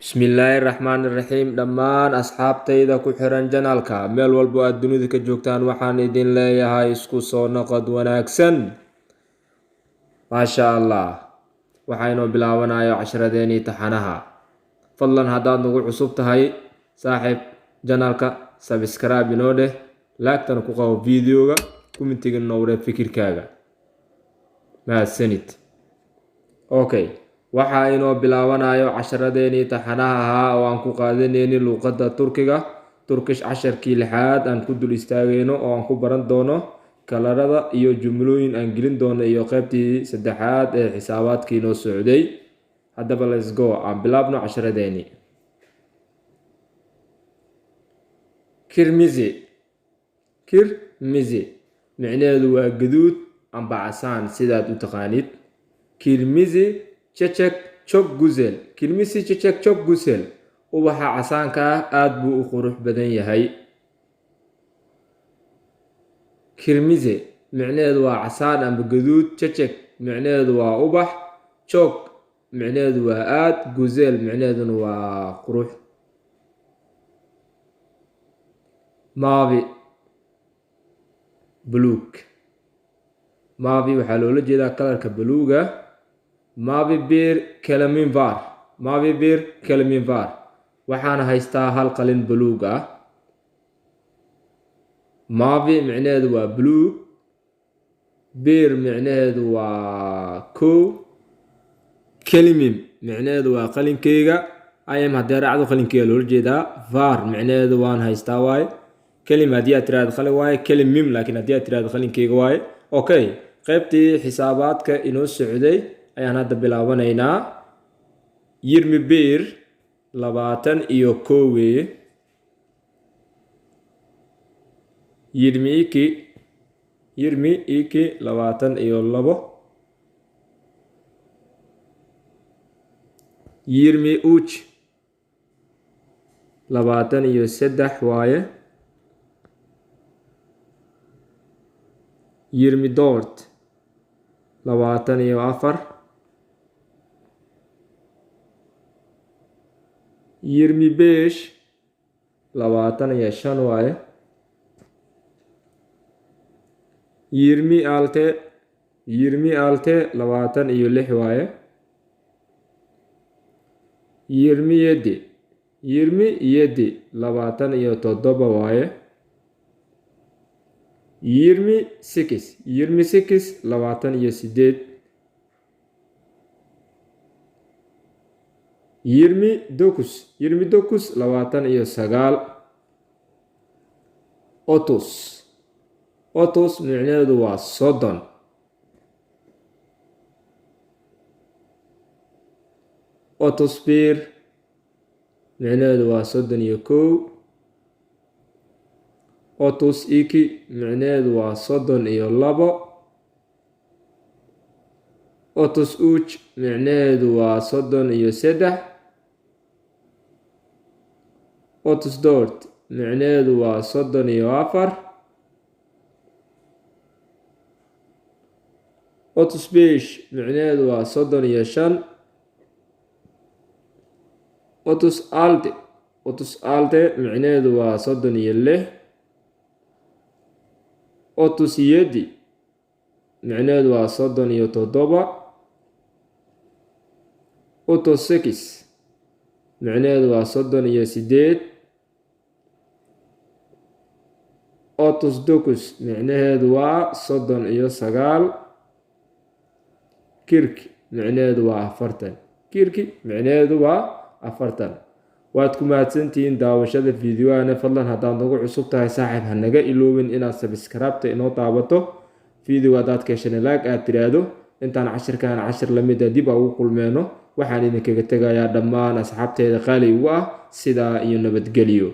Bismillaahi raxmaani raxiim. Dhammaan asxaabtayda ku xiran channelka, meel walbo aad dunida ka joogtaan, waxaan idin leeyahay isku soo noqod wanaagsan. Maasha Allah, waxaynoo bilaabanayo casharadeenii taxanaha. Fadlan haddaad nagu cusub tahay, saaxiib, channelka subscribe inoo dheh, like-tana ku qabo videoga, commentiga noo fikirkaaga. Mahadsanid. Okay, waxaa inoo bilaabanayo casharadeenii taxanaha ahaa oo aan ku qaadanayni luuqadda Turkiga, Turkish, casharkii lixaad aan ku dul istaagayno oo aan ku baran doono kalarada iyo jumlooyin aan gelin doono iyo qeybtii saddexaad ee xisaabaadkii noo socday. Haddaba let's go, aan bilaabno casharadeenii. Kırmızı. Kırmızı micnaheedu waa gaduud amba casaan, sidaad u taqaanid. Kırmızı çiçek çok güzel. Kırmızı çiçek çok güzel. Ubaxa casaanka ah aada buu u qurux badan yahay. Kırmızı micnaheedu waa casaan amba gaduud. Çiçek micnaheedu waa ubax. Çok micnaheedu waa aad. Güzel micnaheeduna waa qurux. Mavi, buluug. Mavi waxaa loola jeedaa kalarka buluuga. Mavi bir kalemim var. Mavi bir kalemim var. Waxaana haystaa hal qalin buluug ah. Mavi micnaheedu waa buluug. Bir micnaheedu waa kow. Kalemim micnaheedu waa qalinkeyga. Im haddii raacdo qalinkeyga loola jeedaa. Var micnaheedu waan haystaa waaye. Kalem haddii aad tiraahdo qalin waaye. Kalemim laakiin haddii aad tiraahdo qalinkeyga waaye. Okay, qaybtii xisaabaadka inoo socday ayaan hadda bilaabanaynaa. 21, 21 weeye. 22, 22, 22. 23, 23 waaye. 24, 24. 25, 25 waaye. 26, 26, 26 waaye. 27, 27, 27 waaye. 28, 28, 28. 29, 29, 29. 30. 30 micnaheedu waa 30. 31 micnaheedu waa 31. 32 micnaheedu waa 32. 33 micnaheedu waa 33. 34 micnaheedu waa 34. 35 micnaheedu waa 35. 36, 36 micnaheedu waa 36. 37 micnaheedu waa 37. 38 micnaheedu waa 38. 39 micnaheedu waa 39. 40 micnaheedu waa 40. 40 micnaheedu waa 40. Waad ku mahadsantihiin daawashada fiidiyohana. Fadlan haddaad nagu cusub tahay, saaxiib, ha naga iloobin inaad subscribe-ta inoo taabato, video haddaad ka heshana like aad tiraahdo. Intaan cashirkan cashir lamida dib a ugu kulmeyno, waxaan idinkaga tegayaa dhammaan asxaabteeda qaali ugu ah sidaa iyo nabadgelyo.